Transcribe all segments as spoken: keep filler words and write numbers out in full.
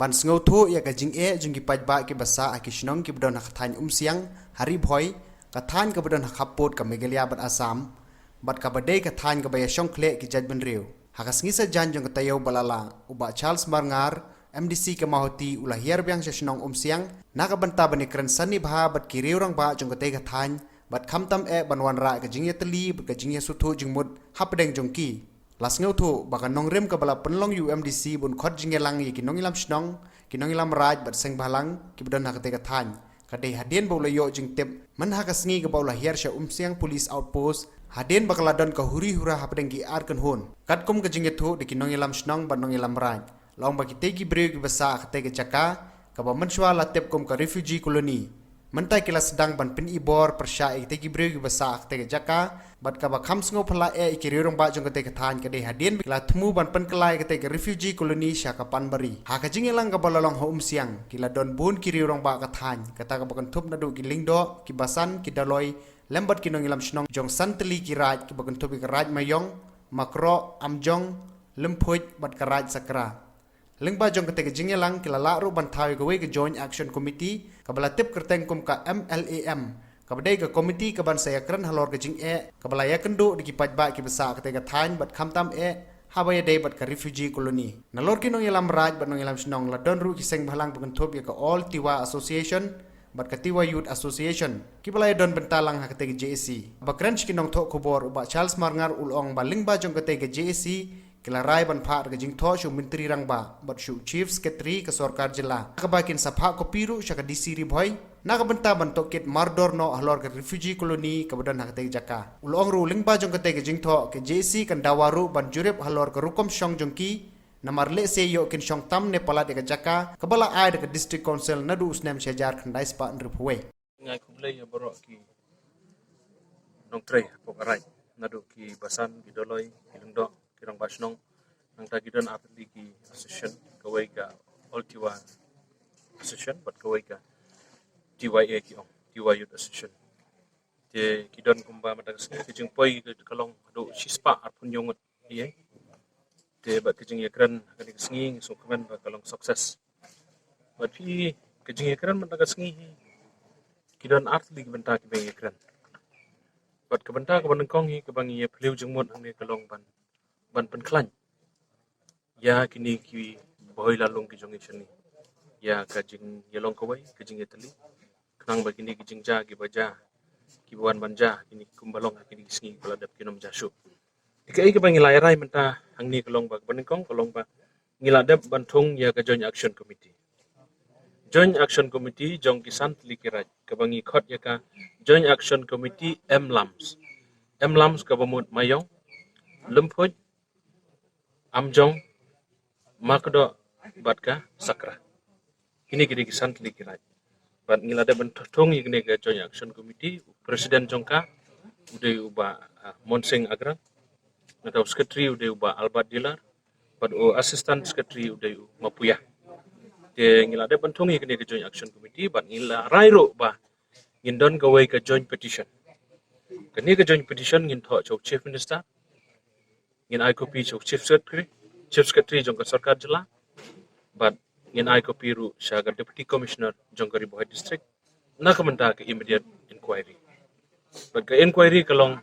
Ban sngewthuh ïa ka jingeh jong ki paidbah kiba sah ha ki shnong kiba don ha ka thaiñ Umsiang, ha Ri Bhoi, ka thaiñ kaba don ha khappud ka Meghalaya bad Assam, bad kaba dei ka thaiñ kaba ïashong khleh ki jaitbynriew. Ha ka sngi Saitjaiñ jong ka taïew ba la lah, u Bah Charles Marngar, M D C ka Mawhati, u la hiar biang sha shnong Umsiang na ka bynta ban ïakren sani bha bad ki rangbah jong katei ka thaiñ, bad khamtam eh ban wanrah ka jingïatylli bad ka jingïasngewthuh jingmut hapdeng jong ki. La sngewthuh ba ka nongrim kaba la pynlong ïa u M D C ban khot jingïalang ïa ki nongïalam shnong, ki nongïalam raid bad seng bhalang kiba don ha katei ka thaiñ, ka dei hadien ba u la ïoh jingtip man ha ka sngi kaba u la hiar sha Umsiang Police Outpost, hadien ba ka la don ka huri hura hapdeng ki ar kynhun. Katkum ka jingïathuh da ki nongïalam shnong bad nongïalam raid, la ong ba kitei ki briew kiba sah ha katei ka jaka kaba mynshuwa la tip kum ka refugee colony, mynta ki la sdang ban pynibor pyrshah ïa kitei ki briew kiba sah ha katei ka jaka, bad kaba kham sngewphylla eh ïa ki rangbah jong katei ka thaiñ, ka dei hadien ba ki la thmu ban pynkylla ïa katei ka refugee colony sha ka Panbari. Ha ka jingïalang kaba la long ha Umsiang, ki la don bun ki rangbah ka thaiñ, kata kaba kynthup naduh ki Lyngdoh, ki Basan, ki Doloi, lem bad ki nongïalam shnong jong san tylli ki raid kiba kynthup ïa ka Raid Maïong, Makroh, Amjong, Lymphuid bad ka Raid Sakra. Lyngba jong katei ka jingïalang ki la lah ruh ban thaw ïa kawei ka Joint Action Committee kaba la tip kyrteng kum ka M L A M, kaba dei ka committee kaban sa ïakren halor ka jingeh kaba la ïakynduh da ki paidbah kiba sah ha katei ka thaiñ bad khamtam eh haba ïadei bad ka refugee colony. Nalor ki nongïalam raid bad nongïalam shnong, la don ruh ki seng bhalang ba kynthup ïa ka All Tiwa Association bad ka Tiwa Youth Association kiba la ïadon bynta lang ha katei ka J A C. Ba kren sha ki nongthoh khubor, u Bah Charles Marngar u la ong ba lyngba jong katei ka J A C ki la rai ban phah ka jingthoh sha u Myntri Rangbah bad sha u Chief Secretary ka sorkar jylla, kaba kin sa phah copy ruh sha ka D C Ri Bhoi na ka bynta ban tohkit mardor noh halor ka refugee colony kaba don ha katei ka jaka. U la ong ruh lyngba jong katei ka jingthoh, ka J A C kan dawa ruh ban jurip halor ka rukom shong jong ki, namar lehse ïoh kin shong tam ne palat ïa ka jaka kaba la ai da ka District Council naduh u snem shi hajar khyndai spah hynriewphew wei. Nga ai khublei ïa baroh ki nongtrei hapoh ka raid, naduh ki Basan, ki Doloi, ki Lyngdoh, ki rangbah shnong. Nangta ki don ar tylli ki association, kawei ka All Tiwa Association bad kawei ka T Y A ki ong, Tiwa Youth Association. Te ki don kumba mynta ka sngi, ki jingpoi ka long haduh shispah arphew hynñiew ngut. Ïa. Te bad ka jingïakren ha kane ka sngi, ngi sngewkmen ba ka long success. Bad phi, ka jingïakren mynta ka sngi hi, ki don ar tylli ki bynta kiba ngi ïakren. Bad ka bynta kaba nyngkong hi kaba ngi ïa phylliew jingmut hangne ka long ban, ban pynkhlaiñ ïa kine ki bahoilalong ki jong ngi shane, ïa ka jingïalong kawei, ka jingïatylli, khnang ba kine ki jingjia kiba jia, kiba wan ban jia, kine kumba long ha kine ki sngi ba la dep kin ym jia shuh. Te kaei kaba ngi la rai mynta hangne ka long ba, kaba nyngkong ka long ba ngi la dep ban thung ïa ka Joint Action Committee. Joint Action Committee jong ki san tylli ki raid, kaba ngi khot ïa ka Joint Action Committee M LAMS. M LAMS kaba mut Maïong, Lymphuid, Amjong, Makdoh bad ka Sakra. Kine ki dei ki san tylli ki raid. Bad ngi la dep ban thung ïa kine ka Joint Action Committee, u president jong ka u dei u Bah, ah, Monsing Agrang. Nangta u secretary u dei u Bah Albert Dilar. Bad u assistant secretary u dei u Ma Puya. Te ngi la dep ban thung ïa kine ka Joint Action Committee bad ngi la rai ruh ba ngin don kawei ka joint petition. Kane ka joint petition ngin thoh sha u Chief Minister, ngin ai copy sha u Chief Secretary, Chief Secretary jong ka sorkar jylla, bad ngin ai copy ruh sha ka Deputy Commissioner jong ka Ri Bhoi District na ka bynta ka immediate inquiry. Bad ka inquiry ka long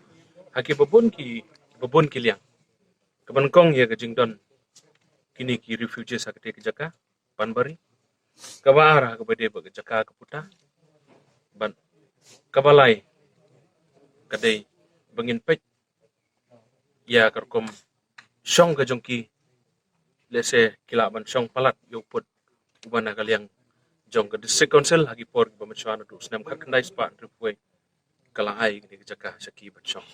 ha kiba bun ki, kiba bun ki liang. Kaba nyngkong ïa ka jingdon kine ki refugees ha katei ka jaka Panbari. Kaba ar ha kaba dei bad ka jaka ka puta. Bad kaba lai ka dei ba ngin peit ïa ka rukom shong ka jong ki, lehse ki lah ban shong palat ïa u pud uba na ka liang jong ka District Council ha ki por kiba mynshuwa naduh u snem khatkhyndai spah hynriewphew wei ka la ai kane ka jaka sha ki ban shong.